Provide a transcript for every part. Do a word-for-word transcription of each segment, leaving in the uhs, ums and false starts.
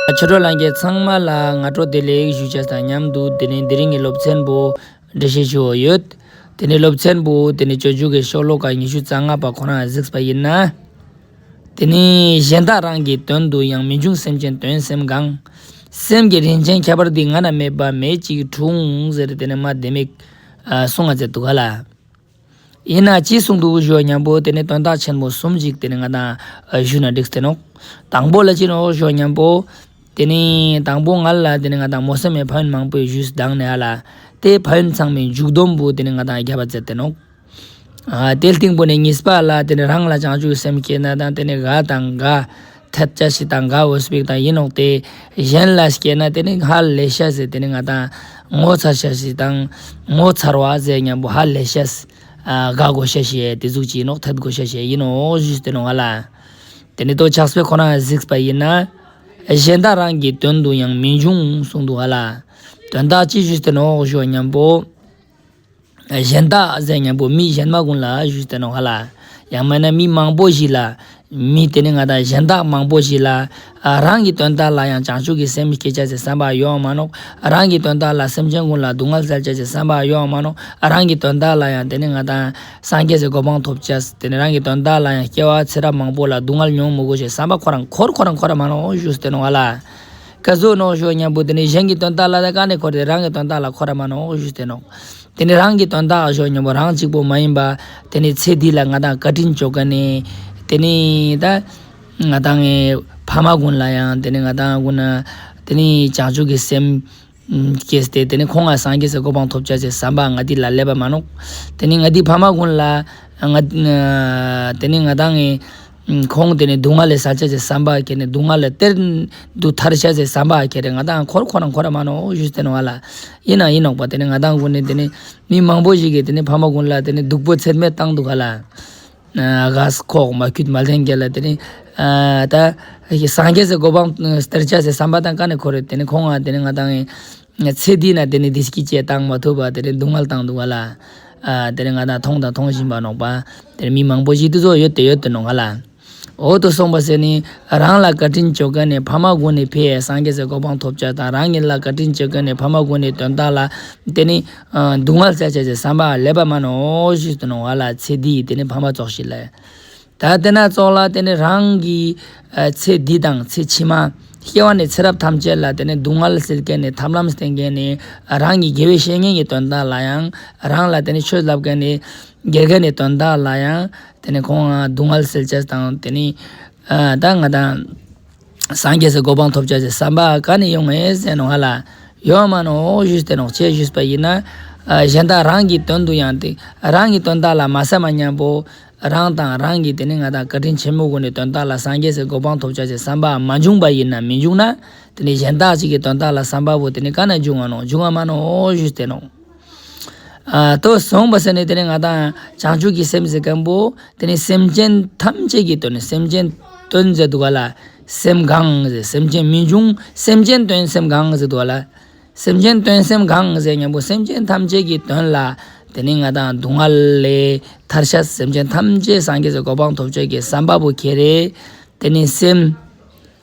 ཆོས་གྲོགས་ལྷན་རྒྱས་ཚང་མ་ལ་སྔ་དྲོ་བདེ་ལེགས་ཞུ་ཅེས་དང་མཉམ་དུ་དེ་ནེ་དེ་རིང་གི་སློབ་ཚན་པོ་འགྲེལ་བཤད་ཞུ་འོ་ཡོད། དེ་ནེ་སློབ་ཚན་པོ་དེ་ནེ་སྤྱོད་འཇུག་གི་ཤོ་ལོ་ཀ་ཉི་ཤུ་རྩ་ལྔ་པ་ཁོ་རང་གཟིགས་པ་ཡིན་ན། དེ་ནེ་གཞན་དག་རང་གི་དོན་དུ་ཡང་། མི་འབྱུང་སེམས་ཅན་དོན་སེམས་གང་། སེམས་ཀྱི་རིན་ཆེན་ཁྱད་པར་འདི། སྔ་ན་མེད་པ་མེད་ཅིག་འཁྲུངས། ཟེར་དེ་ནེ་མ་དེ་མིག་གསུང་ང་མཛད་འདུག་ག་ལེ། ཡིན་ན་ཅི་གསུངས་འདུག་ཞུ་བ་མཉམ་པོ་དེ་ནེ་དོན་དག་ཆེན་པོ་གསུམ་ཞིག་དེ་ནེ་ང་དང་ཞུ་ན་འགྲིག་སྟེ་ནོག། དང་པོ་ལ་ཅི་ནོག་ཞུ་བ་མཉམ་པོ། དེ་ནེ་དང་པོ་ང་ལ་དེ་ནེ་ང་དང་སྨོན་སེམས་མེད་ཕན་ཡོན་མང་པོ་ཞུས་དང་ནེ་ཧ་ལ། དེ་ཕན་ཡོན་ཚང་མའི་མཇུག་སྡོམ་པོ་དེ་ནེ་ང་དང་རྒྱབ་པ་མཛད་དེ་ནོག། ཨ་དེ་སྟིང་པོ་ནེ་གཉིས་པ་ལ་དེ་ནེ་རང་ལ་བྱང་ཆུབ་སེམས་སྐྱེས་ན་དང་དེ་ནེ་དགའ་དང་དགའ་འཐད་ཅེས་ཤིག་དང་དགའ་འོས་པིག་དང་ཡིན་ནོག། དེ་གཞན་ལ་སྐྱེས་ན་དེ་ནེ་ཧ་ལས་ཤེས་ཟེར་དེ་ནེ་ང་དང་ངོ་ཚ་ཤེས་ཤིག་དང་ངོ་ཚ་བ་ཟེར་མཉམ་པོ་ཧ་ལས་ཤེས། ཨ་དགའ་དགོས་ཤེས་ཤིག་དེ་ཟུག་ཅིག་ཡིན་ནོག། འཐད་དགོས་ཤེས་ཤིག་ཡིན་ནོག་ཞུས་ཏེ་ནོག་ང་ལ། དེ་ནེ་ཏོ་ཕྱག་དཔེ་ཁོ་རང་གཟིགས་པ་ཡིན་ན། གཞན་དག་རང་གི་དོན་དུ་ཡང་མི་འབྱུང་གསུངས་འདུག་ག་ལེ། དོན་དག་ཅི་ཞུས་ཏེ་ནོག་ཞུ་བ་མཉམ་པོ། གཞན་དག་ཟེར་མཉམ་པོ་མི་གཞན་མ་ཀུན་ལ་ཞུས་ཏེ་ནོག་ག་ལེ། ཡང་མིན་ན་མི་མང་པོ་ཞིག་ལ། མི་དེ་ནེ་ང་དང་གཞན་དག་མང་པོ་ཞིག་ལ། ཨ་རང་གི་དོན་དག་ལ་ཡང་བྱང་ཆུབ་ཀྱི་སེམས་སྐྱེ་ཅེས་སི་བསམ་པ་ཡོང་མ་ནོག། རང་གི་དོན་དག་ལ་སེམས་ཅན་ཀུན་ལ་སྡུག་བསྔལ་སེལ་ཅེས་སི་བསམ་པ་ཡོང་མ་ནོག། རང་གི་དོན་དག་ལ་ཡང་དེ་ནེ་ང་དང་སངས་རྒྱས་སི་གོ་འཕང་ཐོབ་ཅེས་དེ་ནེ་རང་གི་དོན་དག་ལ་ཡང་སྐྱེ་བ་ཚེ་རབས་མང་པོ་ལ་སྡུག་བསྔལ་མྱོང་མི་དགོས་ཤེས་བསམ་པ་ཁོ་རང་འཁོར་ཁོ་རང་འཁོར་མ་ནོག་ཞུས་ཏེ་ནོག་ག་ལེ། ཀ་ཟུག་ནོག་ཞུ་བ་མཉམ་པོ་དེ་ནེ་གཞན་གྱི་དོན་དག་ལ་ད་ག་ནེ་འཁོར་ཏེ་རང་གི་དོན་དག་ལ་འཁོར་མ་ནོག་ཞུས་ཏེ་ནོག། དེ་ནེ་རང་གི་དོན་དག་ཞུ་བ་མཉམ་པོ་རང་གཅིག་པོ་མ་ཡིན་པ། དེ་ནེ་ཚེ་འདི་ལ་ང་དང་བཀའ་དྲིན་བཅོ་མཁན་ནི། དེ་ནེ་ད་ང་དང་ངི་ཕ་མ་ཀུན་ལ་ཡང་དེ་ནེ་ང་དང་ཀུན་ན་དེ་ནེ་བྱང་ཆུབ་ཀྱི་སེམས་སྐྱེས་ཏེ་དེ་ནེ་ཁོང་ང་སངས་རྒྱས་སི་གོ་འཕང་ཐོབ་ཅེས་སི་བསམ་པ་ང་འདི་ལ་སླེབས་པ་མ་ནོག། དེ་ནེ་ང་འདི་ཕ་མ་ཀུན་ལ་ང་དེ་ནེ་ང་དང་ངི་ཁོང་དེ་ནེ་སྡུག་བསྔལ་ལས་སལ་ཅེས་སི་བསམ་པ་ཁྱེར་ནེ་སྡུག་བསྔལ་ལས་གཏན་དུ་ཐར་ཅེས་སི་བསམ་པ་ཁྱེར་ཏེ་ང་དང་འཁོར་ཁོ་རང་འཁོར་མ་ནོག་ཞུས་ཏེ་ནོག་ག་ལེ། ཡིན་ན་ཡིན་ནོག་པ་དེ་ནེ་ང་དང་ཀུན་ནི་དེ་ནེ་མི་མང་པོ་ཞིག་གིས་དེ་ནེ་ཕ་མ་ཀུན་ལ་དེ་ནེ་སྡུག་པོ་ཚད་མེད་བཏང་འདུག་ག་ལེ། ཨ་ག་ཁོག་མ་ཁྱུད་མ་ལྡན་གྱི་ལ་དེ་ནེ་ཨ་ད་སངས་རྒྱས་སི་གོ་འཕང་སྟེར་ཅེས་སི་བསམ་པ་དང་ག་ནེ་འཁོར་རེ་དེ་ནེ་ཁོང་ང་དེ་ནེ་ང་དང་ངི་ཚེ་འདི་ན་དེ་ནེ་བདེ་སྐྱིད་ཅིག་བཏང་མ་ཐུབ་པ་དེ་ནེ་སྡུག་བསྔལ་བཏང་འདུག་ག་ལེ། ཨ་དེ་ནེ་ང་དང་མཐོང་དང་མཐོང་བཞིན་པ་ནོག་པ། དེ་ནེ་མི་མང་པོ་ཞིག་དེ་ཚོ་ཡོད་དེ་ཡོད་དེ་ནོག་ག་ལེ། འོ་དོ་སོང་པ་ཟེར་ནི་རང་ལ་བཀའ་དྲིན་བཅོ་མཁན་ནི་ཕ་མ་ཀུན་ནི་ཕིའ་སངས་རྒྱས་སི་གོ་འཕང་ཐོབ་ཅེས་དང་རང་ཉིད་ལ་བཀའ་དྲིན་བཅོ་མཁན་ནི་ཕ་མ་ཀུན་ནི་དོན་དག་ལ་དེ་ནེ་ཨ་སྡུག་བསྔལ་སེལ་ཅེས་སི་བསམ་པ་སླེབས་པ་མ་ནོག་ཞུས་ཏེ་ནོག་ག་ལེ། ཚེ་འདི་དེ་ནེ་ཕ་མ་ཙོགས་ཤིག་ལ། ད་དེ་ན་ཙོགས་ལ་དེ་ནེ་རང་གི་ཨ་ཚེ་འདི་དང་ཚེ་ཕྱི་མ་སྐྱེ་བ་ནེ་ཚེ་རབས་ཐམས་ཅད་ལ་དེ་ནེ་སྡུག་བསྔལ་སེལ་མཁན་ནི་ཐབས་ལམ་སྟོན་མཁན་ནི་རང་གི་དགེ་བའི་བཤེས་གཉེན་གྱི་དོན་དག་ལ་ཡང་རང་ལ་དེ་ནེ་ཆོས་ལབ་མཁན་ནི་དགེ་རྒན་ནི་དོན་དག་ལ་ཡང་དེ་ནེ་ཁོང་ང་སྡུག་བསྔལ་སེལ་ཅེས་དང་དེ་ནེ་ཨ་ད་ང་དང་སངས་རྒྱས་སི་གོ་འཕང་ཐོབ་ཅེས་སི་བསམ་པ་ག་ནེ་ཡོང་ངེས་ཟེར་ནོག་ག་ལེ། ཡོང་མ་ནོག་ཞུས་ཏེ་ནོག། ཅི་ཞུས་པ་ཡིན་ན། ཨ་གཞན་དག་རང་གི་དོན་དུ་ཡང་དེ་རང་གི་དོན་དག་ལ་མ་བསམ་པ་མཉམ་པོ་རང་དང་རང་གི་དེ་ནེ་ང་དང་བཀའ་དྲིན་ཆེན་མོ་ཀུན་ནི་དོན་དག་ལ་སངས་རྒྱས་སི་གོ་འཕང་ཐོབ་ཅེས་སི་བསམ་པ་མ་བྱུང་པ་ཡིན་ན་མི་འབྱུང་ན། དེ་ནེ་གཞན་དག་ཅིག་གི་དོན་དག་ལ་བསམ་པ་བོ་དེ་ནེ་ག་ནེ་འབྱུང་ང་ནོག། འབྱུང་ང་མ་ནོག་ཞུས་ཏེ་ནོག། ཨ་དོ་སོང་པ་ཟེར་ནི་དེ་ནེ་ང་དང་བྱང་ཆུབ་ཀྱི་སེམས་ཟེར་མཁན་པོ་དེ་ནེ་སེམས་ཅན་ཐམས་ཅད་ཀྱི་དོན་ནི་སེམས་ཅན་དོན་ཟེར་འདུག་ག་ལེ། སེམས་གང་ཟེར་སེམས་ཅན་མི་འབྱུང་སེམས་ཅན་དོན་སེམས་གང་ཟེར་འདུག་ག་ལེ། སེམས་ཅན་དོན་སེམས་གང་ཟེར་མཉམ་པོ་སེམས་ཅན་ཐམས་ཅད་ཀྱི་དོན་ལ་དེ་ནེ་ང་དང་སྡུག་བསྔལ་ལས་ཐར་ཤེས། སེམས་ཅན་ཐམས་ཅད་སངས་རྒྱས་སི་གོ་འཕང་ཐོབ་ཅེས་སི་བསམ་པ་བོ་ཁྱེར་རེ་དེ་ནེ་སེམས་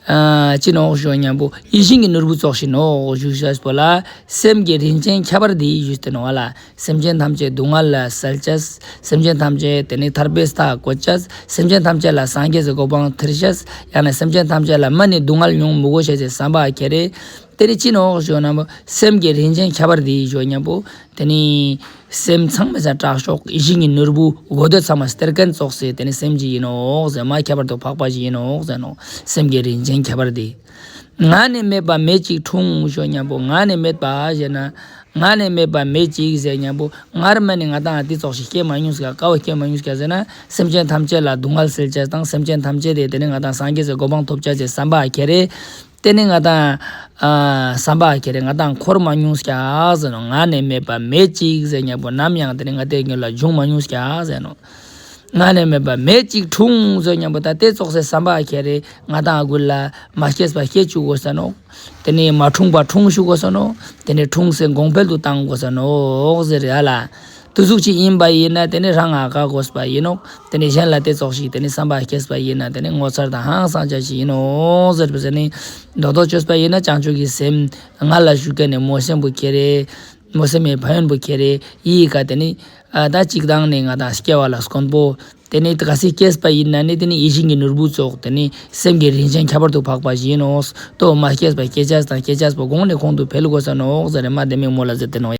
ཨ་ཅི་ནོག་ཞུ་བ་མཉམ་པོ་ཡིད་བཞིན་གྱི་ནོར་བུ་ཙོགས་ཤིག་ནོག་ཞུ་ཤེས་པོ་ལ་སེམས་ཀྱི་རིན་ཆེན་ཁྱད་པར་འདི་ཞུས་ཏེ་ནོག་ག་ལེ། སེམས་ཅན་ཐམས་ཅད་སྡུག་བསྔལ་ལས་སེལ་ཅེས། སེམས་ཅན་ཐམས་ཅད་དེ་ནེ་ཐར་པའི་མཐའ་བཀོད་ཅེས། སེམས་ཅན་ཐམས་ཅད་ལ་སངས་རྒྱས་སི་གོ་འཕང་ཐོབ་ཅེས། ཡང་ན་སེམས་ཅན་ཐམས་ཅད་ལ་མ་ནེ་སྡུག་བསྔལ་མྱོང་མི་དགོས་ཤེས་སི་བསམ་པ་ཁྱེར་རེ། དེ་ནེ་ཅི་ནོག་ཞུ་བ་མཉམ་པོ་སེམས་ཀྱི་རིན་ཆེན་ཁྱད་པར་འདི་ཞུ་བ་མཉམ་པོ་དེ་ནེ་སེམས་ཚང་མའི་སང་དྲག་ཤོས་ཡིད་བཞིན་གྱི་ནོར་བུ་དགོས་འདོད་ཚང་མ་སྟེར་མཁན་ཙོགས་སི་དེ་ནེ་སེམས་ཅིག་ཡིན་ནོག་ཟེར། མ་ཁྱད་པར་དུ་འཕགས་པ་ཞིག་ཡིན་ནོག་ཟེར་ནོག། སེམས་ཀྱི་རིན་ཆེན་ཁྱད་པར་འདི། སྔ་ནས་མེད་པ་མེད་ཅིག་འཁྲུངས་ཞུ་བ་མཉམ་པོ་སྔ་ནས་མེད་པ་ཟེར་ན། སྔ་ནས་མེད་པ་མེད་ཅིག་ཟེར་མཉམ་པོ་སྔར་མ་ནེ་ང་དང་འདི་ཙོགས་ཤིག་སྐྱེས་མ་མྱོང་ཀྱག། ཀ་བོ་སྐྱེས་མ་མྱོང་ཀྱག་ཟེར་ན་སེམས་ཅན་ཐམས་ཅད་ལ་སྡུག་བསྔལ་སེལ་ཅེས་དང་སེམས་ཅན་ཐམས་ཅད་དེ་དེ་ནེ་ང་དང་སངས་རྒྱས་སི་གོ་འཕང་ཐོབ་ཅེས་སི་བསམ་པ་ཁྱེར་རེ། དེ་ནེ་ང་དང་ཨ་བསམ་པ་ཁྱེར་རེ་ང་དང་འཁོར་མ་མྱོང་ཀྱག་ཟེར་ནོག། སྔ་ནས་མེད་པ་མེད་ཅིག་ཟེར་མཉམ་པོ་ནམ་ཡང་དེ་ནེ་ང་དང་ངི་ལ་བྱུང་མ་མྱོང་ཀྱག་ཟེར་ནོག། སྔ་ནས་མེད་པ་མེད་ཅིག་འཁྲུངས་ཟེར་མཉམ་པོ་ད་དེ་ཙོགས་སི་བསམ་པ་ཁྱེར་རེ་ང་དང་ཀུན་ལ་མ་སྐྱེས་པ་སྐྱེ་བཅུག་དགོས་ས་ནོག། དེ་ནེ་མ་འཁྲུངས་པ་འཁྲུངས་བཅུག་དགོས་ས་ནོག། དེ་ནེ་འཁྲུངས་སེ་གོང་འཕེལ་དུ་བཏང་དགོས་ས་ནོག་ཟེར་རེ་ཧ་ལ། དུ་ཟུག་ཅིག་ཡིན་པ་ཡིན་ན་དེ་ནི་རང་ང་དགའ་དགོས་པ་ཡིན་ནོག། དེ་ནི་གཞན་ལ་དེ་ཙོགས་ཤིག་དེ་ནི་བསམ་པ་སྐྱེས་པ་ཡིན་ན་དེ་ནི་ངོ་མཚར་དང་ཧང་སང་ཅེས་ཤིག་ཡིན་ནོག་ཟེར་བ་ཟེར་ནི། མདོར་དུ་བཅོས་པ་ཡིན་ན་བྱང་ཆུབ་ཀྱི་སེམས་ང་ལ་ཞུགས་མཁན་ནི་སྨོན་སེམས་པོ་ཁྱེར་རེ། སྨོན་སེམས་མེད་ཕན་ཡོན་པོ་ཁྱེར་རེ་ཡི་ག་དེ་ནི། ཨ་ད་གཅིག་དང་ནི་ང་དང་སྐྱེ་བ་ལ་དཀོན་པོ། དེ་ནི་གལ་སྲིད་སྐྱེས་པ་ཡིན་ན་ནི་དེ་ནི་ཡིད་བཞིན་གྱི་ནོར་བུ་ཙོགས་དེ་ནི་སེམས་ཀྱི་རིན་ཆེན་ཁྱད་པར་དུ་འཕགས་པ་ཞིག་ཡིན་ནོག། དོ་མ་སྐྱེས་པ་སྐྱེ་ཅེས་དང་སྐྱེ་ཅེས་པོ་གོང་ནས་གོང་དུ་འཕེལ་དགོས་ས་ནོག་ཟེར་རེ་མ་དེ་མིག་མོ་ལ་ཟེར་ཏེ་ནོག།